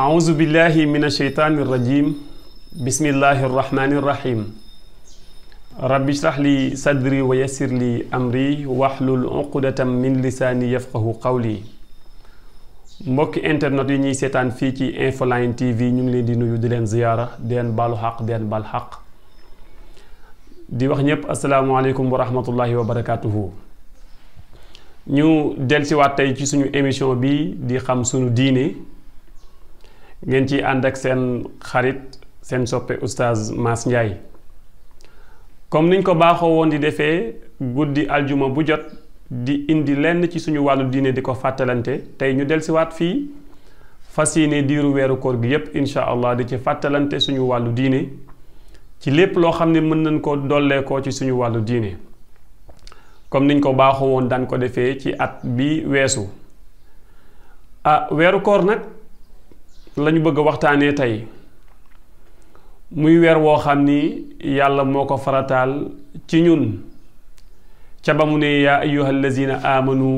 أعوذ بالله من الشيطان الرجيم بسم الله الرحمن الرحيم رب اشرح لي صدري ويسر لي أمري واحلل عقدة من لساني يفقه قولي mbokki internet yi ñuy seetaan fii ci Infoline TV ñu ngi leen di nuyu di leen ziyaara di leen baalu xaq di leen baal xaq di wax ñëpp asalaamaaleykum wa rahmatullahi wa barakatuhu ñu dellusiwaat tey ci suñu émission bi di xam suñu diine ngeen ci ànd ak seen xarit seen soppe oustaz Mass Ndiaye comme niñ ko baaxoo woon di defee guddi aljuma bu jot di indi lenn ci suñu wàllu diine di ko fàttalante tey ñu dellusiwaat fii fas yéene diiru weeru koor gi yépp insha allah di ci fàttalante suñu wàllu diine ci lépp loo xam ne mën nañ ko dolleekoo ci suñu wàllu diine comme niñ ko baaxoo woon daan ko defee ci at bi weesu weeru koor nag lañu bëgg a waxtaanee tey muy weer woo xam ni yàlla moo ko farataal ci ñun ca ba mu ne yaa ayyuha allazina amanu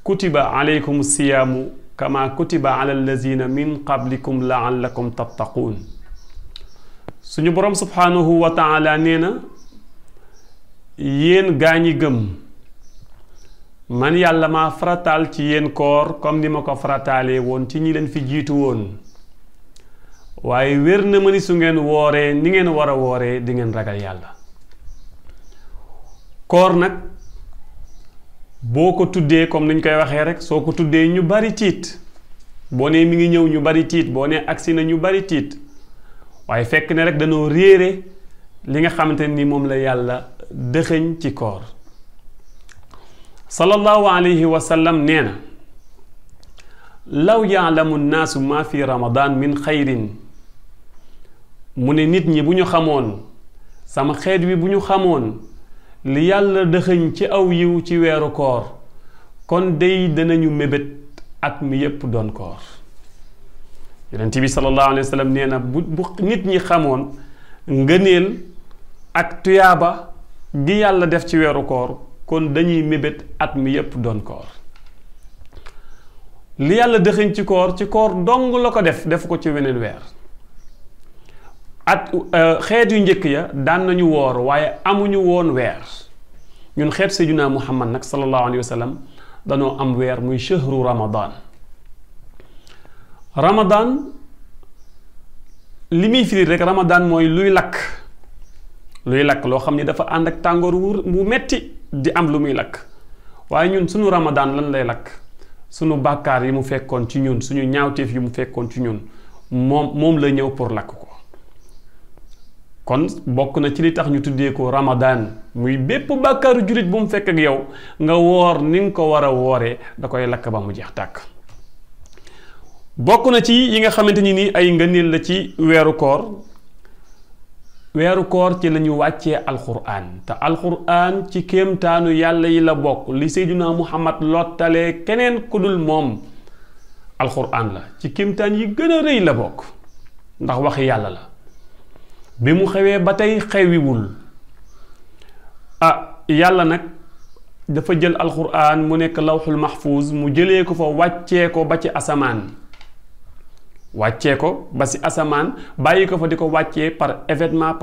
kutiba alaykum siyaamu kama kutiba ala allazina min qablikum laallakum tattaquun suñu boroom subhaanahu wa taala nee na yéen gaa ñi gëm man yàlla maa farataal ci yéen koor comme ni ma ko farataalee woon ci ñi leen fi jiitu woon waaye wér na ma ni su ngeen wooree ni ngeen war a wooree di ngeen ragal yàlla koor nag boo ko tuddee comme niñ koy waxee rek soo ko tuddee ñu bari tiit boo nee mi ngi ñëw ñu bari tiit boo nee agsi na ñu bari tiit waaye fekk ne rek dañoo réere li nga xamante ni moom la yàlla dëxëñ ci koor sallallahu alayhi wa sallam nee na law yaalamu nnaasu ma fi ramadan min xayrin mu ne nit ñi bu ñu xamoon sama xeet wi bu ñu xamoon li yàlla dëxëñ ci aw yiw ci weeru koor kon day danañu mébét at mi yépp doon koor yonent bi sallallahu alayhi wa sallam nee na bu nit ñi xamoon ngëneel ak tuyaaba gi yàlla def ci weeru koor kon dañuy mébét at mi yépp doon koor li yàlla dëxëñ ci koor dong la ko def ko ci weneen weer at xeet yu njëkk ya daan nañu woor waaye amuñu woon weer ñun xeet sayyidina Muhammad nag sallallahu alayhi wa sallam danoo am weer muy shahru ramadan li muy firi rek ramadan mooy luy lakk loo xam ni dafa ànd ak tàngoor wu metti di am lu muy lakk waaye ñun suñu ramadan lan lay lakk suñu bàkkaar yi mu fekkoon ci ñun suñu ñaawteef yi mu fekkoon ci ñun moom la ñëw pour lakk ko kon bokk na ci li tax ñu tuddee ko ramadan muy bépp bàkkaaru jullit bu mu fekk ak yow nga woor ni nga ko war a wooree da koy lakk ba mu jeex tàkk bokk na ci yi nga xamante ni nii ay ngëneel la ci weeru koor ci lañu wàccee alquran te alquran ci kéemtaanu yàlla yi la bokk li Seydina Muhammad lottalee keneen ku dul moom alquran la ci kéemtaan yi gën a rëy la bokk ndax waxi yàlla la bi mu xewee ba tey xewiwul yàlla nag dafa jël alquran mu nekk lawxul mahfuz mu jëlee ko fa wàccee ko ba ci asamaan bàyyi ko fa di ko wàccee par événement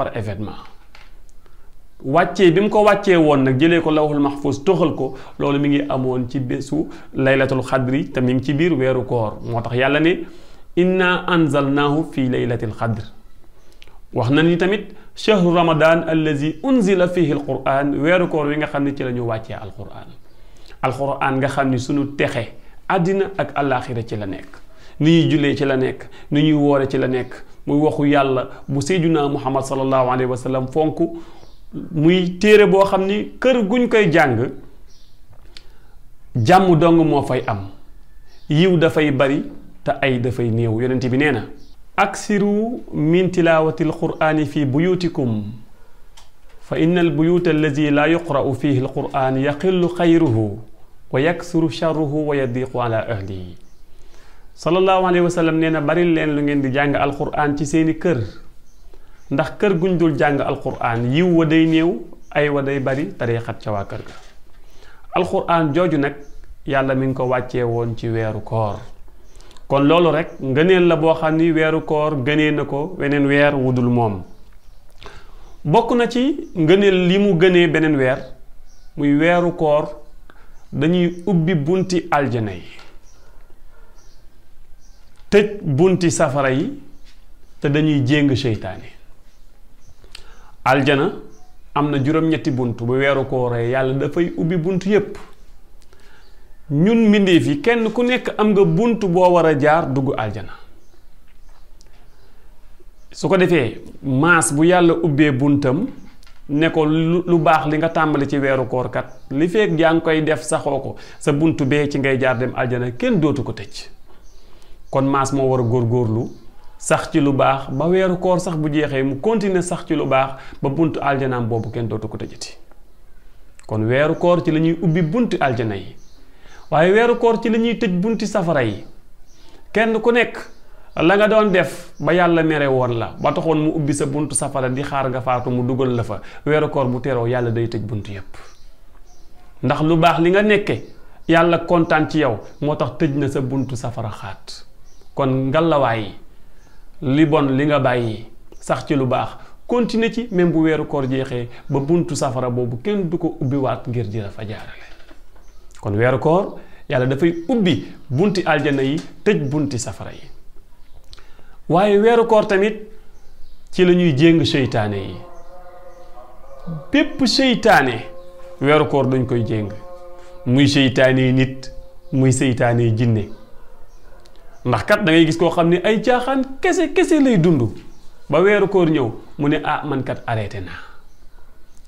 wàccee bi mu ko wàccee woon nag jëlee ko lawxul mahfuz toxal ko loolu mi ngi amoon ci bésu laylatul xadri te mi ngi ci biir weeru koor moo tax yàlla ne inna anzalnaahu fi laylatil xadr wax na ni tamit shahru ramadan allazi unzila fihi alquran weeru koor wi nga xam ne ci la ñu wàccee alquran nga xam ni suñu texe àddina ak àllaaxira ci la nekk ni ñuy jullee ci la nekk ni ñuy woore ci la nekk muy waxu yàlla bu Seydina Muhammad sallallahu alayhi wa sallam fonk muy téere boo xam ni kër guñ koy jàng jàmm dong moo fay am yiw dafay bari te ay dafay néew yonent bi nee na aksiru min tilawati alqurani fi buyutikum fa inna albuyuta allazi la yuqra'u fihi alquran yaqillu xayruhu wa yaksuru sharruhu wa yadiqu ala ahlihi sallallahu alayhi wa sallam nee na bari leen lu ngeen di jàng alquran ci seeni kër ndax kër guñ dul jàng alquran yiw wa day néew ay wa day bari tariixat ca waa kër ga. alquran jooju nag yàlla mi ngi ko wàccee woon ci weeru koor kon loolu rek ngëneel la boo xam ni weeru koor gënee na ko weneen weer wudul moom. bokk na ci ngëneel li mu gënee beneen weer muy weeru koor dañuy ubbi bunti aljana yi tëj bunti safara yi te dañuy jéng seytaane. aljana am na juróom-ñetti bunt bu weeru kooree yàlla dafay ubbi bunt yépp. ñun mbindeef yi kenn ku nekk am nga bunt boo war a jaar dugg aljana. su ko defee maas bu yàlla ubbee buntam ne ko lu baax li nga tàmbali ci weeru koor kat li fekk yaa ngi koy def saxoo ko sa bunt bee ci ngay jaar dem aljana kenn dootu ko tëj. kon maas moo war a góorgóorlu sax ci lu baax ba weeru koor sax bu jeexee mu continuer sax ci lu baax ba buntu aljanaam boobu kenn dootu ko tëjati. kon weeru koor ci la ñuy ubbi bunti aljana yi waaye weeru koor ci la ñuy tëj bunti safara yi. kenn ku nekk la nga doon def ba yàlla mere woon la ba taxoon mu ubbi sa buntu safara di xaar nga faatu mu dugal la fa weeru koor bu teroo yàlla day tëj buntu yépp ndax lu baax li nga nekke yàlla kontaan ci yow moo tax tëj na sa buntu safara xaat. kon ngalawaay li bon li nga bàyyi sax ci lu baax continuer ci même bu weeru koor jeexee ba buntu safara boobu kenn du ko ubbiwaat ngir di la fa jaarale. kon weeru koor yàlla dafay ubbi bunti aljana yi tëj bunti safara yi. waaye weeru koor tamit ci la ñuy jéng seytaane yi. bépp seytaane weeru koor dañ koy jéng muy seytaane nit muy seytaane jinne. ndax kat da ngay gis koo xam ne ay caaxaan kese lay dund ba weeru koor ñëw mu ne ah man kat arrêté naa.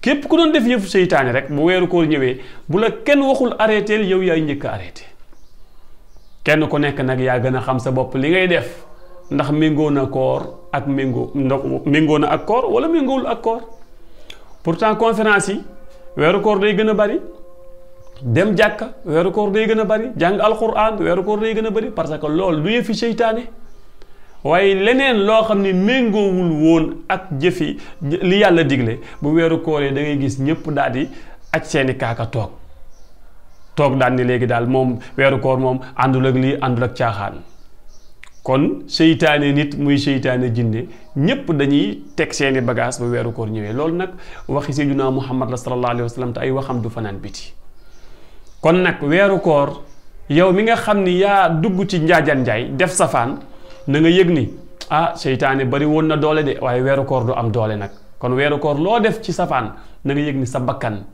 képp ku doon def yëfu seytaane rek bu weeru koor ñëwee bu la kenn waxul arrêté yow yaay njëkk a arrêté. kenn ku nekk nag yaa gën a xam sa bopp li ngay def ndax méngoo na koor ak méngoo na ak koor wala méngoowul ak koor. pourtant conférence yi weeru koor day gën a bari. dem jàkka weeru koor day gën a bari jàng alquran weeru koor day gën a bari parce que loolu du yëfi seytaane. waaye leneen loo xam ne méngoowul woon ak jëfi li yàlla digle bu weeru kooree da ngay gis ñëpp daal di aj seeni kaaka toog daal ni léegi daal moom weeru koor moom àndul ak lii àndul ak caaxaan. kon seytaane nit muy seytaane jinne ñëpp dañuy teg seeni bagage ba weeru koor ñëwee loolu nag waxi sayyidina Muhammad la sallallahu alayhi wa sallam te ay waxam du fanaan biti. kon nag weeru koor yow mi nga xam ni yaa dugg ci njaajan njaay def safaan na nga yëg ni ah seytaane bari woon na doole de waaye weeru koor du am doole nag. kon weeru koor loo def ci safaan na nga yëg ni sa bakkan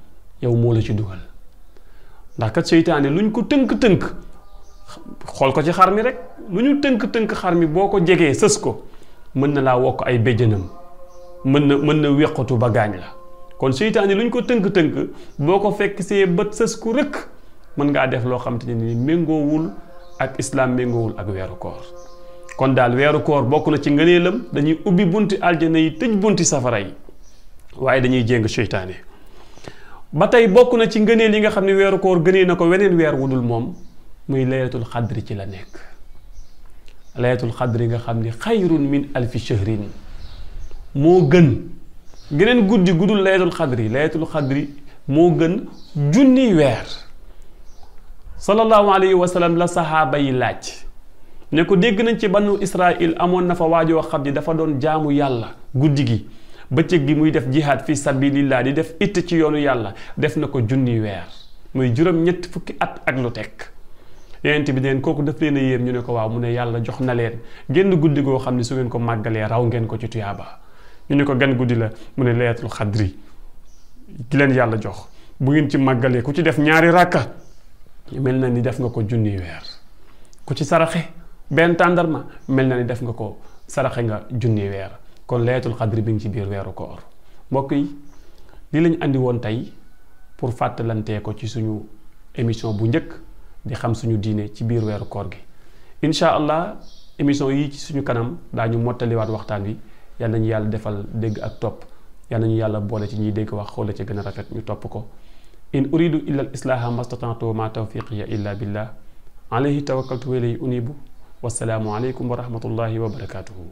yow moo la ci dugal ndax kat seytaane luñ ko tënk-tënk xool ko ci xar mi rek lu ñu tënk-tënk xar mi boo ko jegee sës ko mën na laa wokk ay béjjënam mën na wéqatu ba gaañ la. kon seytaane luñ ko tënk-tënk boo ko fekk see bët sës ku rëkk mën ngaa def loo xam te ne ni méngoowul ak islam méngoowul ak weeru koor. kon daal weeru koor bokk na ci ngëneelam dañuy ubbi bunti aljana yi tëj bunti safara yi waaye dañuy jéng seytaane. ba tey bokk na ci ngëneel yi nga xam ne weeru koor gënee na ko weneen weer wudul moom muy laylatul xadri ci la nekk. laylatul xadri nga xam ni xayrun min alfi shahrin moo gën geneen guddi guddul laylatul xadri moo gën junni weer. sallallahu alayhi wa sallam la saxaaba yi laaj ne ko dégg nañ ci banu Israil amoon na fa waajoo xam ni dafa doon jaamu yàlla guddi gi bëccëg gi muy def jihaad fi sabilillah di def it ci yoonu yàlla def na ko junni weer muy juróom-ñett fukki at ak lu teg. yonent bi neen kooku daf leen a yéem ñu ne ko waaw mu ne yàlla jox na leen génn guddi goo xam ne su ngeen ko màggalee raw ngeen ko ci tuyaaba. ñu ne ko gan guddi la mu ne laylatul xadri gi leen yàlla jox bu ngeen ci màggalee ku ci def ñaari ràkka mel na ni def nga ko junni weer. ku ci saraxe benn tàndarma mel na ni def nga ko saraxe nga junni weer. kon laylatul xadri bi ngi ci biir weeru koor. mbokk yi li lañ andi woon tey pour fàttalantee ko ci suñu émission bu njëkk di xam suñu diine ci biir weeru koor gi. incha allah émission yi ci suñu kanam daañu mottaliwaat waxtaan wi. yal nañu yàlla defal dégg ak topp yal nañu yàlla boole ci ñiy dégg wax xoole ci gën a rafet ñu topp ko. in uridu illa al islaha mastata'tu ma tawfiqiya illa billah alayhi tawakkaltu wa ilayhi unibu wasalaamu aleykum wa rahmatullahi wa barakatuhu